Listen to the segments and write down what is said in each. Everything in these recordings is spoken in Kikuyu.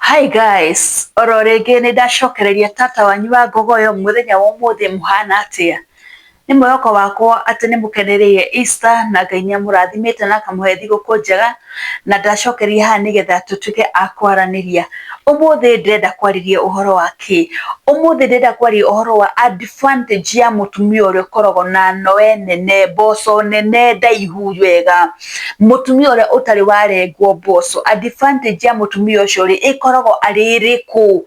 Hi guys, oro rĩngĩ nĩ ndacokereria tata wanyu wa ngogoyo mũthenya wa ũmũthĩ. Mũhana atĩa? Nĩ mwĩhoko wakwa atĩ nĩ mũkenereire Easter na Ngai nĩ amũrathimĩte na akamũhe thigũkũ njega, na ndacokeria haha nĩgetha tũtuĩke a kwaranĩria. Ũmũthĩ ndĩrenda kwarĩria ũhoro wa kĩ? Ũmũthĩ ndĩrenda kwaria ũhoro wa advantage ya mũtumia ũrĩa ũkoragwo na noe nene, mboco nene ndaihu wega. Mũtumia ũrĩa ũtarĩ warengwo mboco, advantage ya mũtumia ũcio rĩ, ĩkoragwo arĩ ĩrĩkũ?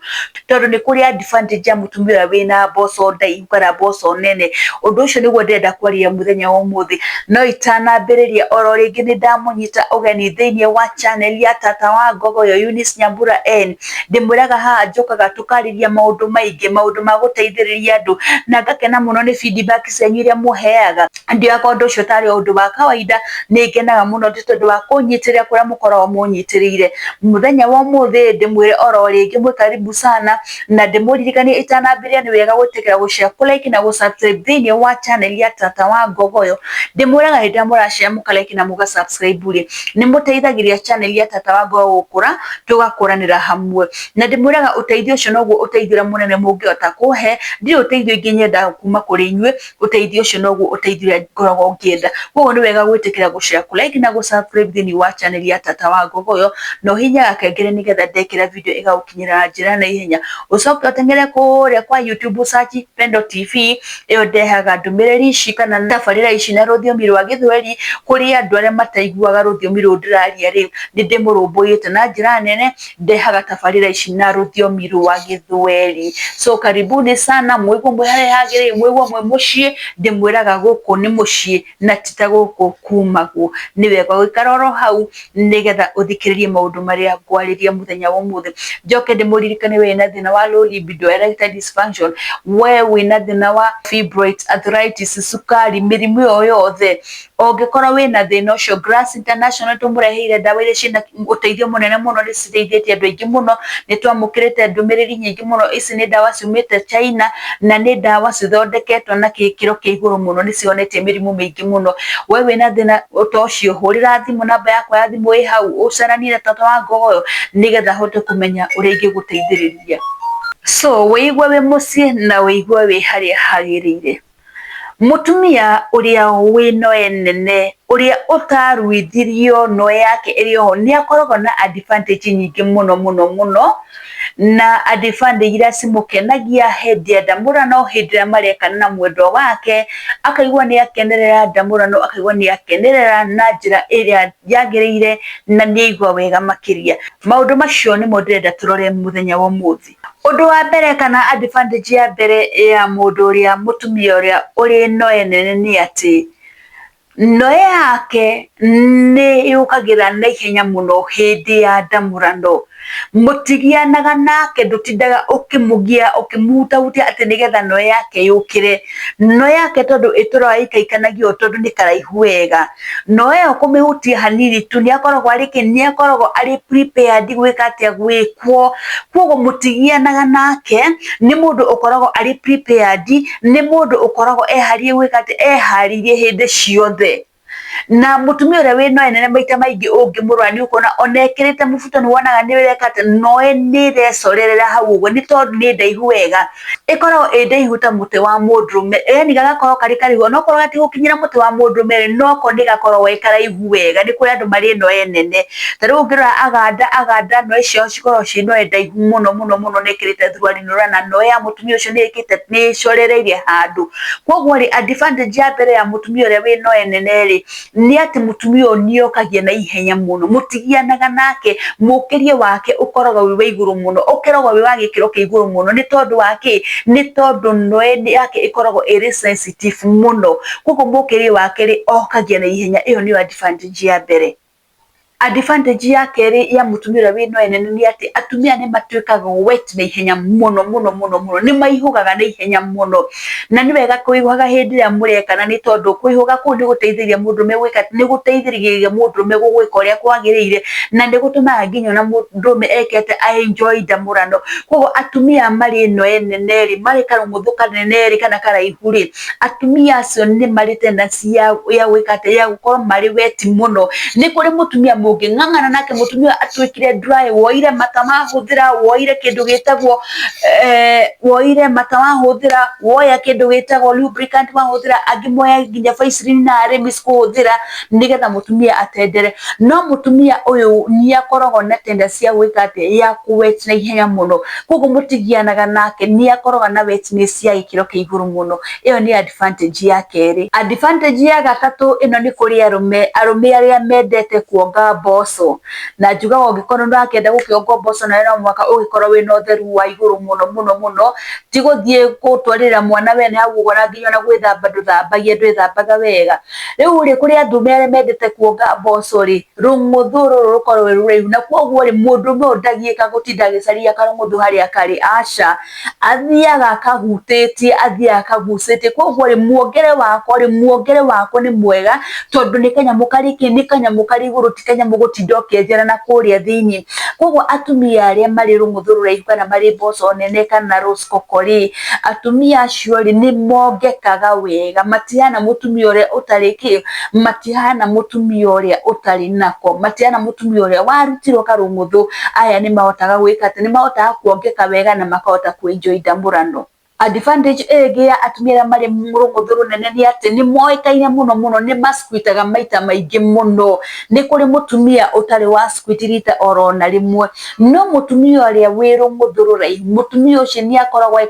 Tondũ nĩ kũrĩ advantage ya mũtumia ũrĩa wĩna mboco ndaihu kana mboco nene. Ũndũ ũcio nĩguo ndĩrenda kwaria mũthenya wa ũmũthĩ. No itanambĩrĩria, oro rĩngĩ nĩ ndamũnyita ũgeni thĩinĩ wa channel ya tata wa Ngogoyo Eunice Nyambura N. Ndĩmwĩraga haha njũkaga tũkarĩria maũndũ maingĩ, maũndũ ma gũteithĩrĩria andũ, na ngakena mũno nĩ feedback cianyu iria mũheaga. Ndioyaga ũndũ ũcio tarĩ ũndũ wa kawaida, nĩ ngenaga mũno nĩ tondũ wa kũnyitĩrĩra kũrĩa mũkoragwo mũnyitĩrĩire. Mũthenya wa ũmũthĩ ndĩmwĩre oro rĩngĩ mwĩ karibu sana, na ndĩmũririkanie itanambĩrĩria nĩ wega gwĩtĩkĩra gũ-share, kũ-like na gũ-subscribe thĩinĩ wa channel ya tata wa Ngogoyo. Ndĩmwĩraga hĩndĩ ĩrĩa mũra-share, mũka-like na mũga-subscribe rĩ, nĩ mũteithagĩrĩria channel ya tata wa Ngogoyo gũkũra, tũgakũranĩra hamwe. Na ndĩmwĩraga ũteithio ũcio noguo ũteithio ũrĩa mũnene mũngĩhota kũhe. Ndirĩ ũteithio ingĩ nyendaga kuma kũrĩ inyuĩ, ũteithio ũcio noguo ũteithio ũrĩa ngoragwo ngĩenda. Koguo nĩ wega gwĩtĩkĩra gũ-share, kũ-like na gũ-subscribe thĩinĩ wa channel ya tata wa Ngogoyo, na ũhihinye gakengere nĩgetha ndekĩra video ĩgagũkinyĩra na njĩra ya naihenya. Ũcoke ũteng'ere kũrĩa kwa YouTube, search Pendo TV, ĩyo ndehaga ndũmĩrĩri ici kana tabarĩra ici na rũthiomi rwa Gĩthweri kũrĩ andũ arĩa mataiguaga rũthiomi rũrũ ndĩraria rĩ, nĩ ndĩmũrũmbũyĩte na njĩra nene, ndehaga tabarĩra ici na rũthiomi rwa Gĩthweri. So karibuni sana, mwĩguo mwĩ harĩa hagĩrĩire, mwĩguo mwĩ mũciĩ, ndĩmwĩraga gũkũ nĩ mũciĩ na ti ta gũkũ kumagwo. Nĩ wega gũikara oro hau nĩgetha ũthikĩrĩrie maũndũ marĩa ngwarĩria mũthenya wa ũmũthĩ. Njoke ndĩmũririkanie, we wĩna thĩna wa low libido, erectile dysfunction, we wĩna thĩna wa fibroids, arthritis, cukari, mĩrimũ ĩyo yothe, ũngĩkorwo wĩna thĩna ũcio, Grass International tũmũreheire ndawa iria ciĩna ũteithio mũnene mũno, nĩ citeithĩtie andũ aingĩ mũno. Nĩ twamũkĩrĩte ndũmĩrĩri nyingĩ mũno. Ici nĩ ndawa ciumĩte China na nĩ ndawa cithondeketwo na gĩkĩro kĩa igũrũ mũno, nĩ cihonetie mĩrimũ mĩingĩ mũno. We wĩna thĩna ta ũcio, hũrĩra thimũ, namba yakwa ya thimũ ĩ hau, ũcaranie na tata wa Ngogoyo nĩgetha ahote kũmenya ũrĩa ingĩgũteithĩrĩria. So wĩigue wĩ mũciĩ na wĩigue wĩ harĩa hagĩrĩire. Mũtumia ũrĩa wĩ noe nene, ũrĩa ũtaruithirio noe yake ĩrĩ oho, nĩ akoragwo na advantage nyingĩ mũno mũno mũno, na advantage iria cimũkenagia hĩndĩ ya ndamũrano, hĩndĩ ĩrĩa marekana na mwendwa wake, akaigua nĩ akenerera ndamũrano, akaigua nĩ akenerera na njĩra ĩrĩa yagĩrĩire na nĩ aigua wega makĩria. Maũndũ macio nĩmo ndĩrenda tũrore mũthenya wa ũmũthĩ. Ũndũ wa mbere kana advantage ya mbere ya mũndũ ũrĩa, mũtumia ũrĩa ũrĩ noe nene, nĩ atĩ noe yake nĩ yũkagĩra na ihenya mũno hĩndĩ ya ndamũrano. Mũtigianaga nake, ndũtindaga ũkĩmũgia, ũkĩmũhutahutia atĩ nĩgetha noe yake yũkĩre. Noe yake tondũ ĩtũraga ĩikaikanagia ũũ, tondũ nĩ karaihu wega, noe ĩyo kũmĩhutia hanini tu nĩ akoragwo arĩ kĩ? Nĩ akoragwo arĩ prepared gwĩka atĩa? Gwĩkwo. Koguo mũtigianaga nake, nĩ mũndũ ũkoragwo arĩ prepared, nĩ mũndũ ũkoragwo eharĩirie gwĩka atĩa? Eharĩirie hĩndĩ ciothe. Na mũtumia ũrĩa wĩ noe nene, maita maingĩ ũngĩmũrora nĩ ũkuona ona ĩkĩrĩte mũbuto, nĩ wonaga nĩ ũreka atĩa? Noe nĩ ĩrecorerera hau ũguo, nĩ tondũ nĩ ndaihu wega. Ĩkoragwo ĩ ndaihu ta mũtĩ wa mũndũrũme, yani gagakorwo karĩ karaihu, onokorwo gatigũkinyĩra mũtĩ wa mũndũrũme rĩ, no ko nĩ gakoragwo ge karaihu wega. Nĩ kũrĩ andũ marĩ noe nene, ta rĩu ũngĩrora Aganda, Aganda noe ciao cikoragwo ciĩ noe ndaihu mũno mũno mũno, na ĩkĩrĩte thuruarĩ, nĩ ũrona noe ya mũtumia ũcio nĩ ĩkĩte, nĩ ĩcorereirie handũ. Koguo rĩ, advantage ya mbere ya mũtumia ũrĩa wĩ noe nene rĩ, nĩ atĩ mũtumia ũyũ nĩ okagia na ihenya mũno. Mũtigianaga nake, mũkĩrie wake ũkoragwo wĩ wa igũrũ mũno, ũkoragwo wĩ wa gĩkĩro kĩa igũrũ mũno. Nĩ tondũ wa kĩ? Nĩ tondũ noe yake ĩkoragwo ĩrĩ sensitive mũno, koguo mũkĩrie wake rĩ, okagia na ihenya. Ĩyo nĩyo advantage ya mbere. Advantage ya kerĩ ya mũtumia ũrĩa wĩ noe nene nĩ atĩ atumia nĩ matuĩkaga wet na ihenya mũno mũno mũno mũno, nĩ maihũgaga na ihenya mũno. Na nĩ wega kũihũga hĩndĩ ĩrĩa mũrekana, nĩ tondũ kũihũga kũu nĩ gũteithĩrĩria mũndũrũme gwĩka, nĩ gũteithĩrĩria mũndũrũme gũgwĩka ũrĩa kwagĩrĩire, na nĩ gũtũmaga nginya ona mũndũrũme eke atĩ? A enjoy ndamũrano. Koguo atumia marĩ noe nene rĩ, marĩ karũng'ũthũ kanene rĩ, kana karaihu rĩ, atumia acio nĩ marĩ tendency ya gwĩka atĩ? Ya gũkorwo marĩ wet mũno. Nĩ kũrĩ mũtumia Mũngĩng'ang'ana nake mũtumia ũyũ atuĩkire dry, woire mata mahũthĩra, woire kĩndũ gĩtagwo woire mata wahũthĩra, woya kĩndũ gĩtagwo lubricant wahũthĩra, angĩ moya nginya Vaseline na Arimis kũhũthĩra nĩgetha mũtumia atendere. No mũtumia ũyũ nĩ akoragwo na tendency ya gwĩka atĩa, ya kũ wet na ihenya mũno, koguo mũtigianaga nake, nĩ akoragwo na wetness ya gĩkĩro kĩa igũrũ mũno. Ĩyo nĩ advantage ya kerĩ. Advantage ya gatatũ, ĩno nĩ kũrĩ arũme, arũme arĩa mendete kuonga mboco. Na njugaga ũngĩkorwo nĩ ũrakĩenda gũkĩongwo mboco nawe no mũhaka ũgĩkorwo wĩna ũtheru wa igũrũ mũno mũno mũno, ti gũthiĩ gũtwarĩra mwana wene hau ũguo na nginya ona gwĩthamba ndũthambagia, ndwĩthambaga wega. Rĩu rĩ, kũrĩ arũme arĩa mendete kuonga mboco rĩ, rũng'ũthũ rũrũ rũkoragwo rwĩ rũraihu, na koguo rĩ, mũndũrũme ũyũ ndagiĩkaga gũtinda agĩcaria karũng'ũthũ harĩa karĩ, aca, athiaga akahutĩtie, athiaga akagucĩtie, koguo rĩ, muongere wakwa rĩ, muongere wakwa nĩ mwega, tondũ nĩ kanyamũ karĩ kĩ, nĩ kanyamũ karĩ igũrũ, ti kanyamũ gũtinda ũkĩenjera na kũrĩa thĩiniĩ. Koguo atumia arĩa marĩ rũng'ũthũ rũraihu kana marĩ mboco nene kana rũcokoko rĩ, atumia acio rĩ, nĩ mongekaga wega, matihana mũtumia ũrĩa ũtarĩ kĩ, matihana mũtumia ũrĩa ũtarĩ nako, matihana mũtumia ũrĩa warutirwo karũng'ũthũ, aya nĩ mahotaga gwĩka atĩ, nĩ mahotaga kuongeka wega na makahota kũ enjoy ndamũrano. Advantage ĩngĩ ya atumia arĩa marĩ rũng'ũthũ rũnene nĩ atĩ nĩ moĩkaine mũno mũno, nĩ ma squint aga maita maingĩ mũno. Nĩ kũrĩ mũtumia ũtarĩ wa squint rita oro na rĩmwe, no mũtumia ũrĩa wĩ rũng'ũthũ rũraihu, mũtumia ũcio nĩ akoragwo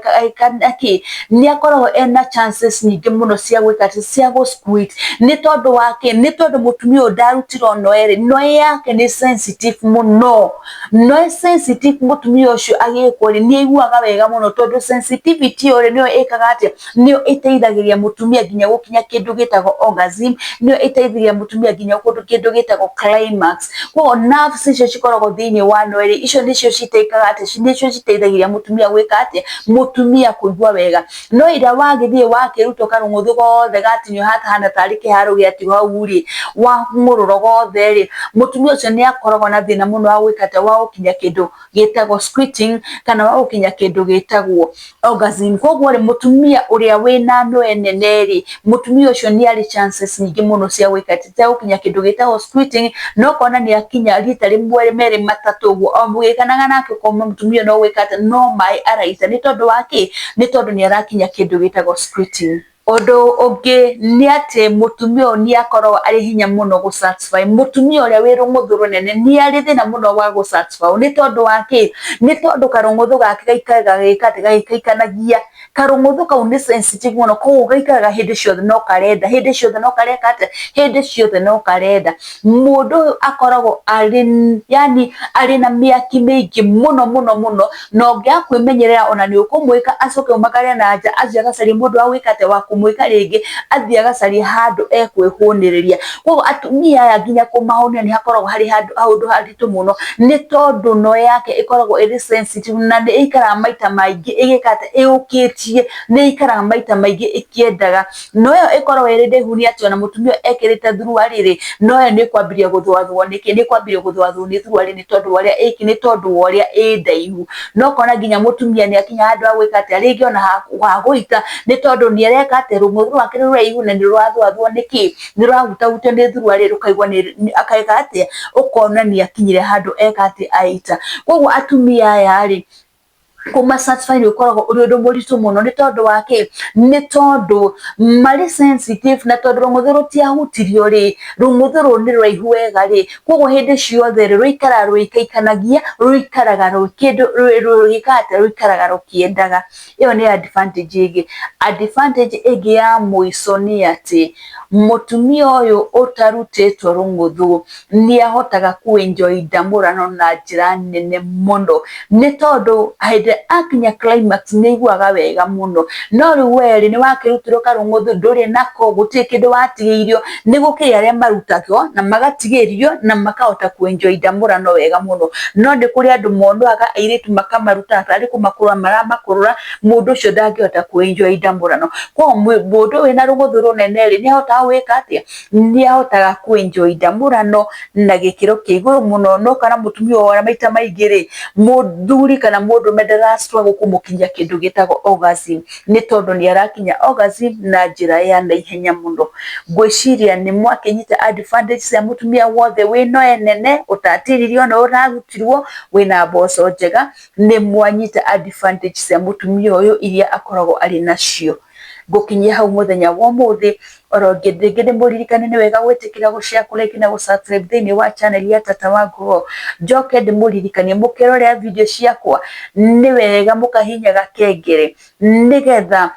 kĩ, nĩ akoragwo ena chances nyingĩ mũno cia gwĩka atĩ, cia gũ squint. Nĩ tondũ wa kĩ? Nĩ tondũ mũtumia ũyũ ndarutirwo noe rĩ, noe yake nĩ sensitive mũno. Noe sensitive mũtumia ũcio agĩkwo rĩ, nĩ aiguaga wega mũno tondũ sensitivity ĩyo rĩ, nĩyo ĩkaga atĩa, nĩyo ĩteithagĩrĩria mũtumia nginya gũkinya kĩndũ gĩtagwo orgasm, nĩyo ĩteithagĩrĩria mũtumia nginya kĩndũ gĩtagwo climax. Koguo nerves icio cikoragwo thĩiniĩ wa noe rĩ, icio nĩcio citĩkaga atĩ, nĩcio citeithagĩrĩria mũtumia gwĩka atĩa, mũtumia kũigua wega. No ĩrĩa wagĩthiĩ wakĩrutwo karũng'ũthũ gothe gatinio hahana tarĩ kĩharo gĩatigwo hau rĩ, wang'ũrũrwo gothe rĩ, mũtumia ũcio nĩ akoragwo na thĩna mũno wa gwĩka atĩa, wa gũkinya kĩndũ gĩtagwo squirting kana wa gũkinya kĩndũ gĩtagwo orgasm. Koguo rĩ, mũtumia ũrĩa wĩna noe nene rĩ, mũtumia ũcio nĩ arĩ chances nyingĩ mũno cia gwĩka atĩ, cia gũkinya kĩndũ gĩtagwo squirting, na ũkona nĩ akinya rita rĩmwe, merĩ, matatũ ũguo, o mũgĩkanaga nake ũkona mũtumia no gwĩka atĩ, no maĩ araita. Nĩ tondũ wa kĩ? Nĩ tondũ nĩ arakinya kĩndũ gĩtagwo squirting. Ũndũ ũngĩ nĩ atĩ mũtumia ũyũ nĩ akoragwo arĩ hinya mũno gũ satisfy. Mũtumia ũrĩa wĩ rũng'ũthũ rũnene nĩ arĩ thĩna mũno wa gũ satisfy. Nĩ tondũ wa kĩ? Nĩ tondũ karũng'ũthũ gake gaikaraga gagĩka atĩ, gagĩikaikanagia. Karũng'ũthũ kau nĩ sensitive mũno, koguo gaikaraga hĩndĩ ciothe no karenda, hĩndĩ ciothe no kareka atĩa, hĩndĩ ciothe no karenda. Mũndũ ũyũ akoragwo arĩ yani arĩ na mĩaki mĩingĩ mũno mũno mũno, na ũngĩaga kwĩmenyerera ona nĩ ũkũmwĩka acoke aumagare na nja athiĩ agacarie mũndũ wa gwĩka atĩa, wa kũmwĩka rĩngĩ, athiĩ agacarie handũ ekwĩhũnĩrĩria. Koguo atumia aya nginya kũmahũnia nĩ hakoragwo harĩ handũ haritũ mũno, nĩ tondũ noe yake ĩkoragwo ĩrĩ sensitive na nĩ ĩikaraga maita maingĩ ĩgĩka atĩa, ĩũkĩtie, nĩ ĩikaraga maita maingĩ ĩkĩendaga. No ĩyo ĩkoragwo ĩrĩ ndaihu nĩ atĩ ona mũtumia ũyũ ekĩrĩte thuruarĩ rĩ, no ĩyo nĩ ĩkwambĩrĩria gũthũathũo nĩkĩ? Nĩ ĩkwambĩrĩria gũthũathũo nĩ thuruarĩ nĩ tondũ wa ũrĩa ĩkĩ, nĩ tondũ wa ũrĩa ĩ ndaihu. No ũkona nginya mũtumia nĩ akinya handũ ha gwĩka atĩa, rĩngĩ ona ha gũita, nĩ tondũ nĩ areka atĩa, rũng'ũthũ rwake nĩ rũraihu na nĩ rũrathũathũo nĩkĩ? Nĩ rũrahutahutio nĩ thuruarĩ rũkaigua nĩ akeka atĩa, ũkona nĩ akinyire handũ eka atĩa, aita. Koguo atumia aya rĩ, kũma satisfy nĩ ũkoragwo ũrĩ ũndũ mũritũ mũno. Nĩ tondũ wa kĩ? Nĩ tondũ marĩ sensitive, na tondũ rũng'ũthũ rũtiahutirio rĩ, rũng'ũthũ rũrũ nĩ rũraihu wega rĩ, koguo hĩndĩ ciothe rĩ, rũikaraga rũgĩikaikanagia, rũikaraga kĩndũ rũgĩka atĩa, rũikaraga rũkĩendaga. Ĩyo nĩ advantage ĩngĩ. Advantage ĩngĩ ya mũico nĩ atĩ, mũtumia ũyũ ũtarutĩtwo rũng'ũthũ nĩ ahotaga kũ enjoy ndamũrano na njĩra nene mũno, nĩ tondũ hĩndĩ ĩrĩa akinya climax nĩ aiguaga wega mũno. No rĩu we rĩ, nĩ wakĩrutirwo karũng'ũthũ, ndũrĩ nako, gũtirĩ kĩndũ watigĩirio. Nĩ gũkĩrĩ arĩa marutagwo na magatigĩrio na makahota kũ enjoy ndamũrano wega mũno. No nĩ kũrĩ andũ monaga airĩtu makamaruta tarĩ kũmakũrũra maramakũrũra, mũndũ ũcio ndangĩhota kũ enjoy ndamũrano. Koguo mũndũ wĩna rũng'ũthũ rũnene rĩ, nĩ ahotaga gwĩka atĩa? Nĩ ahotaga kũ enjoy ndamũrano na gĩkĩro kĩa igũrũ mũno. No kana mũtumia ũyũ maita maingĩ rĩ, mũthuri kana mũndũrũme ndara ara struggle kũmũkinyia kĩndũ gĩtagwo orgasm, nĩ tondũ nĩ arakinya orgasm na njĩra ya naihenya mũno. Ngwĩciria nĩ mwakĩnyita advantage cia mũtumia wothe wĩna nene, ũtatiririo na ũrarutirwo, wĩna mboco njega, nĩ mwanyita advantage cia mũtumia ũyũ iria akoragwo arĩ nacio. Ngũkinyia hau mũthenya wa ũmũthĩ. Oro rĩngĩ ndĩmũririkanie nĩ wega gwĩtĩkĩra gũ share, kũ like na gũ subscribe thĩinĩ wa channel ya Tata wa Ngogo. Njoke ndĩmũririkanie mũkĩrorera video ciakwa nĩ wega mũkahihinya gakengere nĩgetha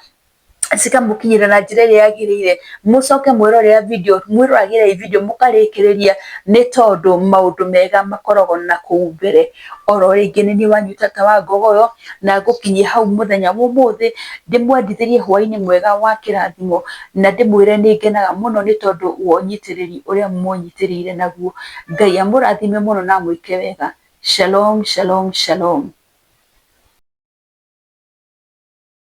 cikamũkinyĩra na njĩra ĩrĩa yagĩrĩire. Mũcoke mwĩrorera video, mwĩroragĩre video mũkarĩkĩrĩria, nĩ tondũ maũndũ mega makoragwo na kũu mbere. Oro rĩngĩ nĩ niĩ wanyu Tata wa Ngogoyo, na ngũkinyia hau mũthenya wa ũmũthĩ, ndĩmwendithĩrie hwaĩ-inĩ mwega wa kĩrathimo, na ndĩmwĩre nĩ ngenaga mũno nĩ tondũ wa ũnyitĩrĩri ũrĩa mũnyitĩrĩire naguo. Ngai amũrathime mũno na amwĩke wega. Shalom, shalom, shalom.